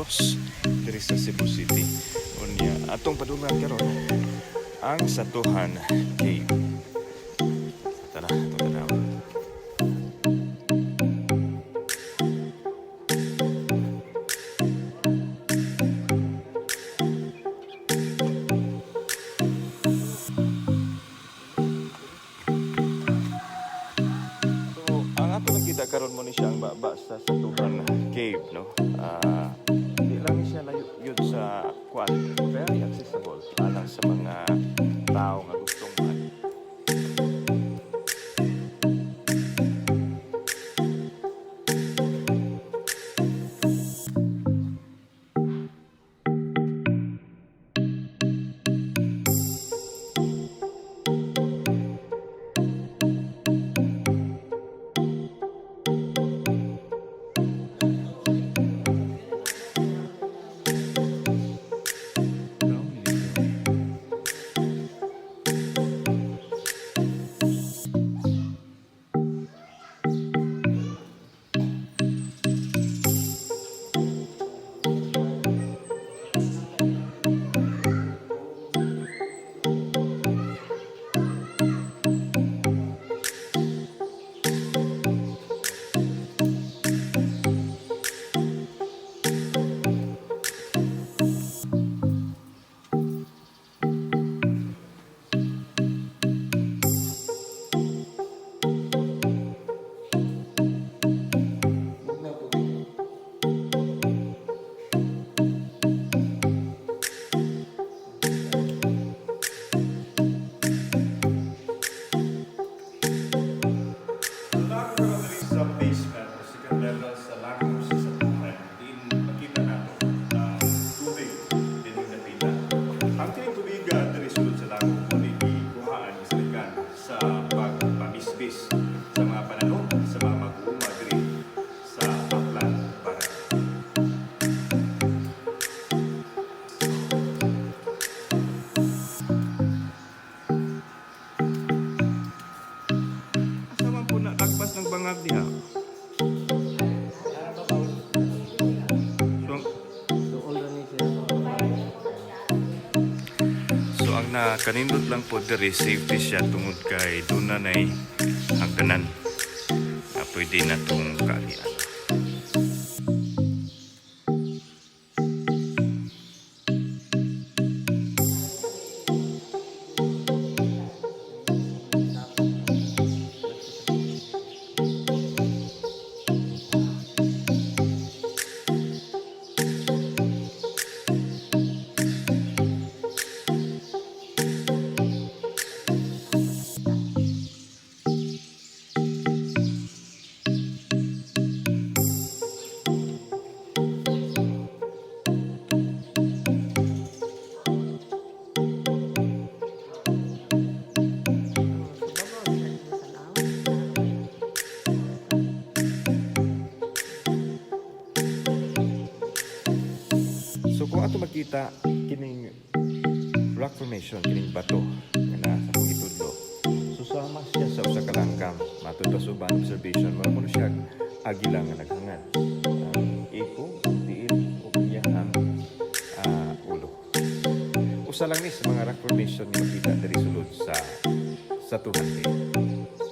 Cross diri sa Cebu City. Unya, atong padulngan karon ang Satuhan Cave. Tara, atong tanaw. So, ang ato nakita karon mo ni siya ang baba sa Satuhan Cave, no? Di lang ni siya layo yun sa kuan, very accessible alang sa mga tao nga gustong mag. Karon diri sa basement o second level sa langkob sa Satuhan, din makita nato ang tubig dining dapita. Ang kining tubiga diri sulod sa langkob mo ni gikuhaan gisalikan sa pagpamisbis sa mga pananom sa mga mag-uuma diri sa upland barangay. Asa man po na lagpas ng bangag diha? So, Doon ra ni siya. So ang nakanindot lang po diri, safety siya tungod kay doon na nay hagdanan na pwede na tong kaagian. Sa babaw siya tanaw. So kung ato makita kining rock formation, kining bato nga naa sa akong gitudlo. So sama siya sa usa ka langkam. Matud pa sa uban observation, mura kuno siya agila nga naghangad. Ang iko, tiil ug iyahang ulo. Usa lang ni sa mga rock formation nga makita diri sulod sa Satuhan Cave.